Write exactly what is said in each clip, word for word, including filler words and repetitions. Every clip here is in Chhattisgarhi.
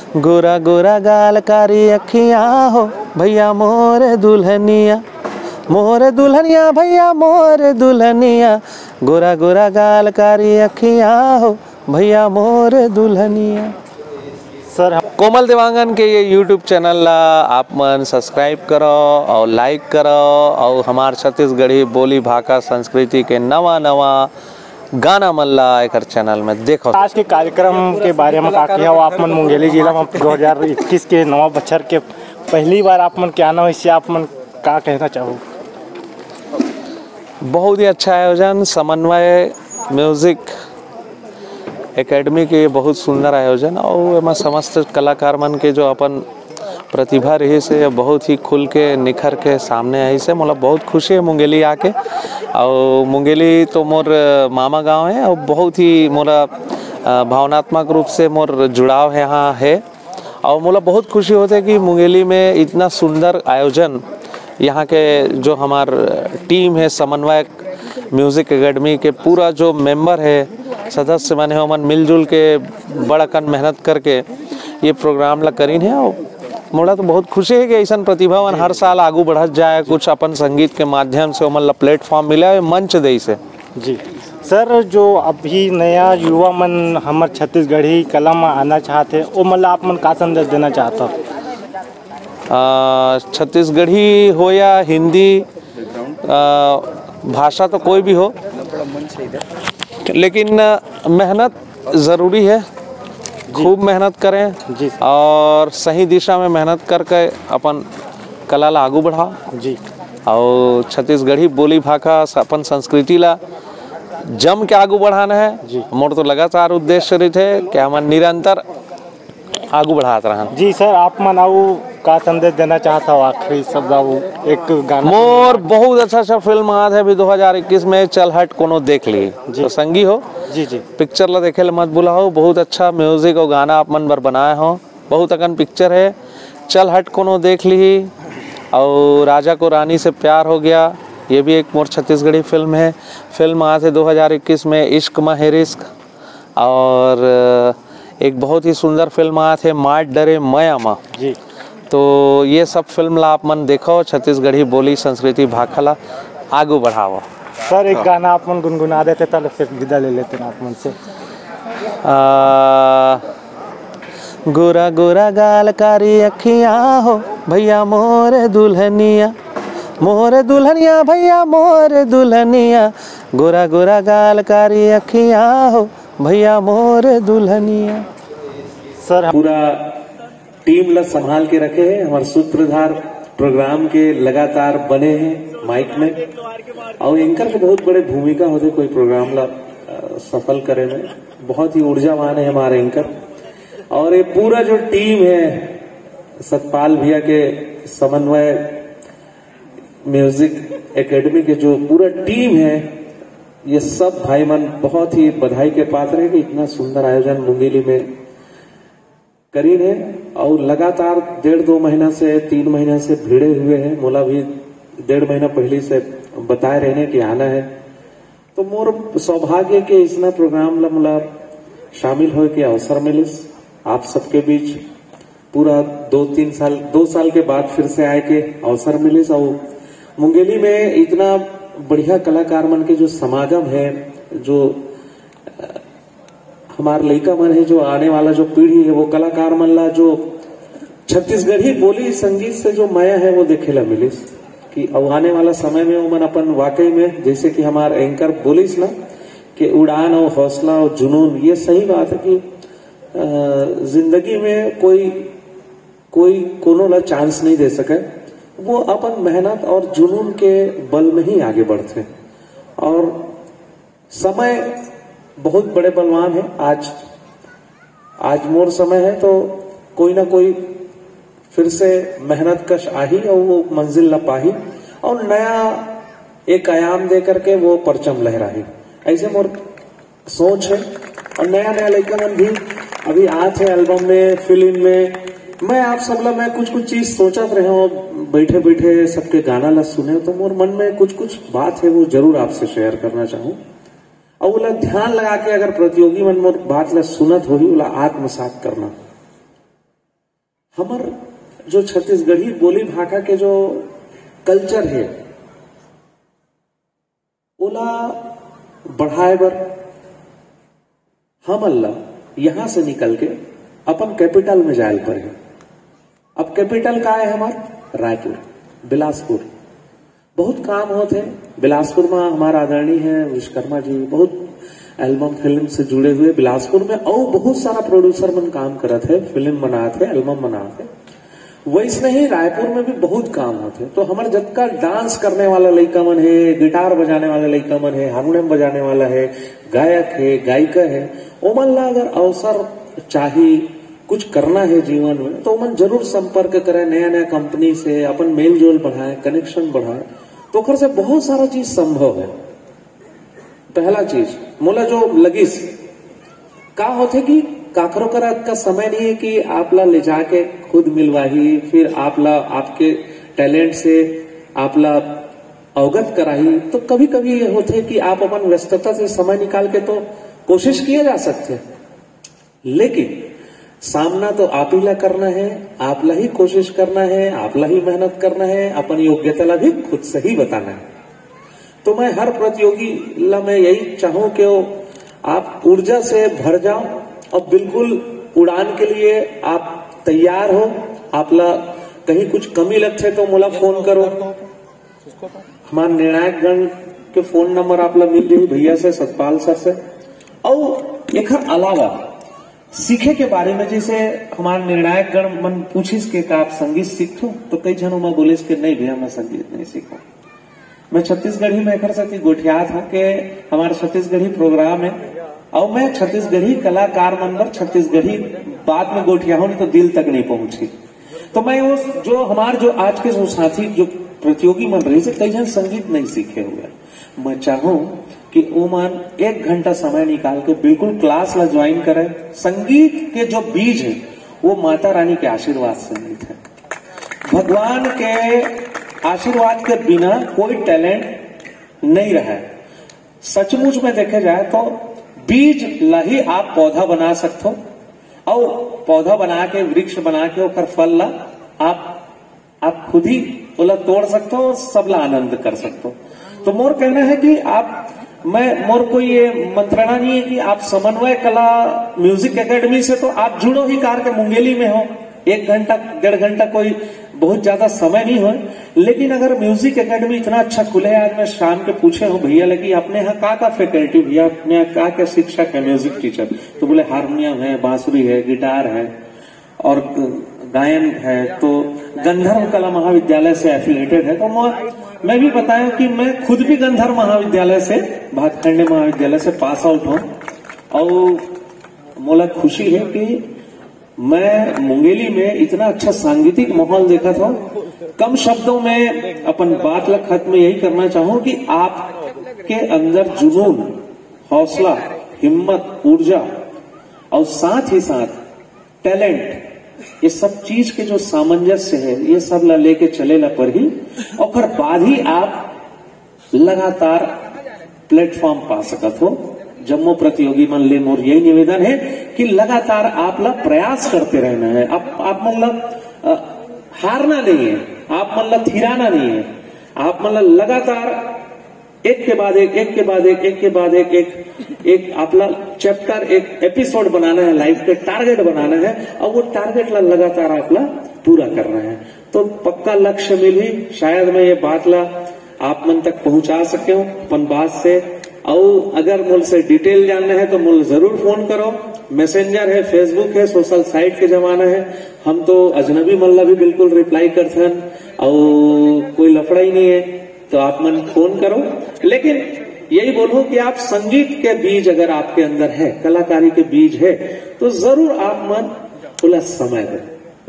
गोरा गोरा गाल कारी अखियाँ हो भैया मोर दुल्हनिया, मोर दुल्हनिया भैया मोर दुल्हनिया, गोरा गोरा गाल कारी अखियाँ हो भैया मोर दुल्हनिया। सर, हम कोमल देवांगन के ये YouTube चैनल ला आप मन सब्सक्राइब करो और लाइक करो और हमार छत्तीसगढ़ी बोली भाखा संस्कृति के नवा नवा गाना मन ला एकर चैनल में देखो। आज के कार्यक्रम के बारे में का कहो आप मन? मुंगेली जिला में दो हज़ार इक्कीस के नवा बछर के पहली बार आप मन के आना होइस, आप मन का कहना चाहो? बहुत ही अच्छा आयोजन, समन्वय म्यूजिक एकेडमी के बहुत सुंदर आयोजन, और एमा समस्त कलाकार मन के जो अपन प्रतिभा रहिस हे, बहुत ही खुल के निखर के सामने आइस हे। मोला बहुत खुशी हे मुंगेली आके, और मुंगेली तो मोर मामा गांव हे, और बहुत ही मोला, अ, भावनात्मक रूप से मोर जुड़ाव हे, यहाँ हे। और मोला बहुत खुशी होथे कि मुंगेली में इतना सुंदर आयोजन, यहाँ के जो हमार टीम हे समन्वयक, म्यूजिक एकेडमी के पूरा जो मेंबर हे, सदस्य मन हे, ओमन मिलजुल के बड़ अकन मेहनत करके ये प्रोग्राम ला करीन हे। और मोला तो बहुत खुशी हे कि ऐसन प्रतिभा मन हर साल आगू बढ़त जाए, कुछ अपन संगीत के माध्यम से ओमन ला प्लेटफॉर्म मिले, मंच देइस हे। जी सर, जो अभी नया युवा मन हमर छत्तीसगढ़ी कला में आना चाहत हे, ओ मन ला आप मन का संदेश देना चाहत हो? अ, छत्तीसगढ़ी हो या हिंदी, अ, भाषा तो कोई भी हो, लेकिन मेहनत ज़रूरी है। खूब मेहनत करें जी सर। और सही दिशा में मेहनत करके अपन कला ला आगू बढ़ाओ। जी। और छत्तीसगढ़ी बोली भाखा, अपन संस्कृति ला जम के आगू बढ़ाना है। जी। मोर तो लगातार उद्देश्य रहिथे कि हमन निरंतर आगू बढ़ात रहन। जी सर, आप मन अउ का संदेश देना चाहत हव आखिरी शब्द, अउ एक गाना? मोर बहुत अच्छा अच्छा फिल्म आत हे अभी दो हज़ार इक्कीस में, चल हट कोनो देख ली। जी। तो संगी हो, जी, जी। पिक्चर ला देखे ले मत भुलाओ, बहुत अच्छा म्यूजिक और गाना आप मन बर बनाए हो, बहुत अकन पिक्चर है, चल हट कोनो देख ली, और राजा को रानी से प्यार हो गया, ये भी एक मोर छत्तीसगढ़ी फिल्म है। फिल्म आत हे दो हज़ार इक्कीस में, इश्क मा है रिस्क, और एक बहुत ही सुंदर फिल्म आत हे मार डरे मया मा। जी। तो ये सब फिल्म ला आप मन देखो, छत्तीसगढ़ी बोली संस्कृति भाखा ला आगू बढ़ाओ। सर, एक गाना आप मन गुनगुना देते, ताले फिर विदा ले लेते ना आप मन से। आ, गोरा गोरा गाल कारी अखियाँ हो भैया मोर दुल्हनिया, मोर दुल्हनिया भैया मोर दुल्हनिया, गोरा गोरा गाल कारी अखियाँ हो भैया मोर दुल्हनिया। सर, हम पूरा टीम ला संभाल के रखे हैं, हमारे सूत्रधार प्रोग्राम के लगातार बने हैं माइक में, और एंकर के बहुत बड़े भूमिका होथे कोई प्रोग्राम ला, अ, सफल करे में। बहुत ही ऊर्जावान है हमारे एंकर, और ये पूरा जो टीम है सतपाल भैया के समन्वय, म्यूजिक एकेडमी के जो पूरा टीम है, ये सब भाई मन बहुत ही बधाई के पात्र है कि इतना सुंदर आयोजन मुंगेली में करीन है। और लगातार डेढ़ दो महीना से, तीन महीना से भिड़े हुए हैं। मोला भी डेढ़ महीना पहले से बताए रहने कि आना है, तो मोर सौभाग्य के इसना प्रोग्राम ला मोला शामिल होए के अवसर मिलिस आप सबके बीच। पूरा दो तीन साल, दो साल के बाद फिर से आए के अवसर मिलिस। और मुंगेली में इतना बढ़िया कलाकार मन के जो समागम है, जो हमार लइका मन है, जो आने वाला जो पीढ़ी है, वो कलाकार मन ला जो छत्तीसगढ़ी बोली संगीत से जो मया है, वो देखे ला मिलिस कि अब आने वाला समय में उमन अपन वाकई में, जैसे कि हमार एंकर बोलिस ना, कि उड़ान और हौसला और जुनून, ये सही बात है कि, अ, जिंदगी में कोई, कोई कोनो ला चांस नहीं दे सके, वो अपन मेहनत और जुनून के बल में ही आगे बढ़ते हैं। और समय बहुत बड़े बलवान है। आज, आज मोर समय है, तो कोई ना कोई फिर से मेहनत कश आही और वो मंजिल ला पाही और नया एक आयाम दे करके वो परचम लहराही। ऐसे मोर सोच है। और नया नया लइका मन भी अभी आत है एल्बम में, फिल्म में। मैं आप सब ला, मैं कुछ कुछ चीज सोचत रहे हूँ, बैठे बैठे सबके गाना ला सुने, तो मोर मन में कुछ कुछ बात है, वो जरूर आपसे शेयर करना चाहूँ। और ओला ध्यान लगा के अगर प्रतियोगी मन मोर बात ला सुनत होही, ओला आत्मसात करना। हमर जो छत्तीसगढ़ी बोली भाखा के जो कल्चर हे, ओला बढ़ाए बर हमन ला यहाँ से निकल के अपन कैपिटल में जाए पड़े। अब कैपिटल का है हमार? रायपुर, बिलासपुर। बहुत काम होत है बिलासपुर में। हमार आदरणीय है विश्वकर्मा जी, बहुत एल्बम फिल्म से जुड़े हुए बिलासपुर में, और बहुत सारा प्रोड्यूसर मन काम करत है, फिल्म बनात है, एल्बम बनात है। वैसने ही रायपुर में भी बहुत काम होत है। तो हमार जतका डांस करने वाला लइका मन है, गिटार बजाने वाला लइका मन है, हारमोनियम बजाने वाला है, गायक है, गायिका है, ओमन ला अगर अवसर चाही, कुछ करना है जीवन में, तो ओमन जरूर संपर्क करें नया नया कंपनी से, अपन मेल जोल बढ़ाएं, कनेक्शन बढ़ाएं, तो ओकर से बहुत सारा चीज संभव है। पहला चीज मोला जो लगिस, का होथे कि काकरो करा अतका समय नहीं है कि आप ला ले जाके खुद मिलवाही, फिर आप ला आपके टैलेंट से आप ला अवगत कराही। तो कभी कभी ये होथे कि आप अपन व्यस्तता से समय निकाल के तो कोशिश किया जा सकते हैं, लेकिन सामना तो आप ही ला करना है, आप ला ही कोशिश करना है, आप ला ही मेहनत करना है, अपन योग्यता ला भी खुद से ही बताना है। तो मैं हर प्रतियोगी ला मैं यही चाहूं कि वो आप ऊर्जा से भर जाओ और बिल्कुल उड़ान के लिए आप तैयार हो। आप ला कहीं कुछ कमी लगथे तो मोला फोन करो। हमार निर्णायक गण के फोन नंबर आप ला मिल रही भैया से, सतपाल सर से। और एकर अलावा सीखे के बारे में, जैसे हमार निर्णायक गण मन पूछिस के का आप संगीत सीखथो, तो कई झन ओमा बोलिस के नहीं भैया, मैं संगीत नहीं सीखो। मैं छत्तीसगढ़ी में एकर सेती गोठियात हूँ के हमार छत्तीसगढ़ी प्रोग्राम है, और मैं छत्तीसगढ़ी कलाकार मन बर छत्तीसगढ़ी बात में गोठिया हूँ, नहीं तो दिल तक नहीं पहुंची। तो मैं उस जो हमार जो आज के जो साथी जो प्रतियोगी मन रही से कई झन संगीत नहीं सीखे हुए, मैं चाहूँ कि ओमन एक घंटा समय निकाल के बिल्कुल क्लास ला ज्वाइन करें। संगीत के जो बीज है वो माता रानी के आशीर्वाद से मिलते हैं। भगवान के आशीर्वाद के बिना कोई टैलेंट नहीं रहे। सचमुच में देखे जाए तो बीज ला ही आप पौधा बना सकते हो, और पौधा बना के, वृक्ष बना के ओकर फल ला आप, आप खुद ही ओला तोड़ सकते हो, सबला आनंद कर सकते हो। तो मोर कहना है कि आप, मैं, मोर कोई ये मंत्रणा नहीं है कि आप समन्वय कला म्यूजिक एकेडमी से तो आप जुड़ो ही कार के मुंगेली में हो, एक घंटा डेढ़ घंटा कोई बहुत ज्यादा समय नहीं हो, लेकिन अगर म्यूजिक एकेडमी इतना अच्छा खुले, आज मैं शाम के पूछे हूँ भैया लगी, अपने यहाँ का का फैकल्टी भैया, अपने यहाँ का क्या शिक्षक है म्यूजिक टीचर? तो बोले हारमोनियम है, बांसुरी है, गिटार है और गायन है, तो गंधर्व कला महाविद्यालय से एफिलिएटेड है। तो मैं, मैं भी बताया कि मैं खुद भी गंधर्व महाविद्यालय से, भातखंडे महाविद्यालय से पास आउट हूँ। और मोला खुशी है कि मैं मुंगेली में इतना अच्छा सांगीतिक माहौल देखा था। कम शब्दों में अपन बात ला खत्म यही करना चाहूँ कि आपके अंदर जुनून, हौसला, हिम्मत, ऊर्जा और साथ ही साथ टैलेंट, ये सब चीज के जो सामंजस्य है, ये सब ला लेके चले ला पर ही, ओकर बाद ही आप लगातार प्लेटफॉर्म पा सकत हो। जम्मो प्रतियोगी मन ले मोर यही निवेदन है कि लगातार आप ला प्रयास करते रहना है। आप, आप मन ला, अ, हारना नहीं है, आप मन ला थिराना नहीं है, आप मन ला लगातार एक के बाद एक, एक के बाद एक, एक के बाद एक, एक, एक आपला चैप्टर, एक एपिसोड बनाना है, लाइफ के टारगेट बनाना है, और वो टारगेट ला लगातार आपला पूरा करना है। तो पक्का लक्ष्य मिलही। शायद मैं ये बात ला आप मन तक पहुंचा सके हूँ अपन बात से। और अगर मोल से डिटेल जानना है तो मोल जरूर फोन करो। मैसेंजर है, फेसबुक है, सोशल साइट के जमाना है। हम तो अजनबी मन ला भी बिल्कुल रिप्लाई करथन और कोई लफड़ा ही नहीं है, तो आप मन फोन करो। लेकिन यही बोलूं कि आप संगीत के बीज अगर आपके अंदर है, कलाकारी के बीज है, तो जरूर आप मन ओला समय दो,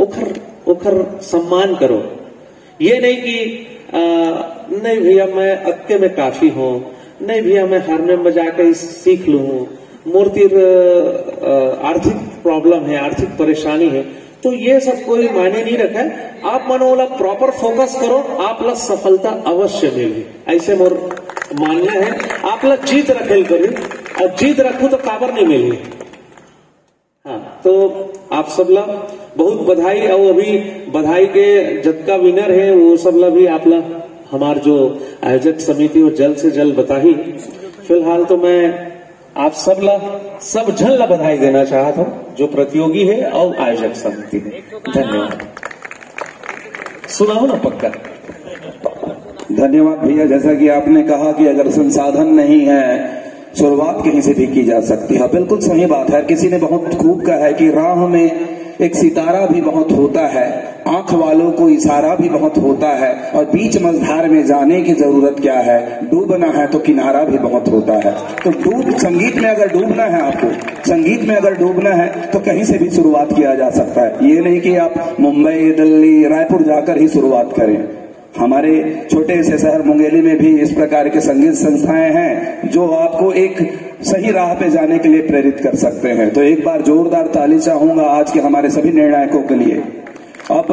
ओखर, ओखर सम्मान करो। ये नहीं कि, आ, नहीं भैया, मैं अतके में काफी हूँ, नहीं भैया, मैं हारमोनियम बजा के ही सीख लूँ, मोर तीर, आ, आर्थिक प्रॉब्लम है, आर्थिक परेशानी है, तो ये सब कोई मायने नहीं रखे। आप मन ओला प्रॉपर फोकस करो, आप ला सफलता अवश्य मिलही, ऐसे मोर मानना है। आप ला जीत रखेल करी, और जीत रखू तो काबर नहीं मिलही। हाँ, तो आप सब ला बहुत बधाई। और अभी बधाई के जतका विनर है, वो सब ला भी आप ला हमार जो आयोजक समिति, वो जल्द से जल्द बताही। फिलहाल तो मैं आप सब ला, सब झन ला बधाई देना चाहत हूँ, जो प्रतियोगी है और आयोजक समिति है। धन्यवाद। सुनाओ ना पक्का। धन्यवाद भैया। जैसा कि आपने कहा कि अगर संसाधन नहीं है, शुरुआत कहीं से भी की जा सकती है। बिल्कुल सही बात है। किसी ने बहुत खूब कहा है कि राह में एक सितारा भी बहुत होता है, आंख वालों को इशारा भी बहुत होता है, और बीच मझधार में जाने की जरूरत क्या है, डूबना है तो किनारा भी बहुत होता है। तो डूब, संगीत में अगर डूबना है आपको, संगीत में अगर डूबना है तो कहीं से भी शुरुआत किया जा सकता है। ये नहीं कि आप मुंबई, दिल्ली, रायपुर जाकर ही शुरुआत करें। हमारे छोटे से शहर मुंगेली में भी इस प्रकार के संगीत संस्थाएं हैं जो आपको एक सही राह पे जाने के लिए प्रेरित कर सकते हैं। तो एक बार जोरदार ताली चाहूंगा आज के हमारे सभी निर्णायकों के लिए। अब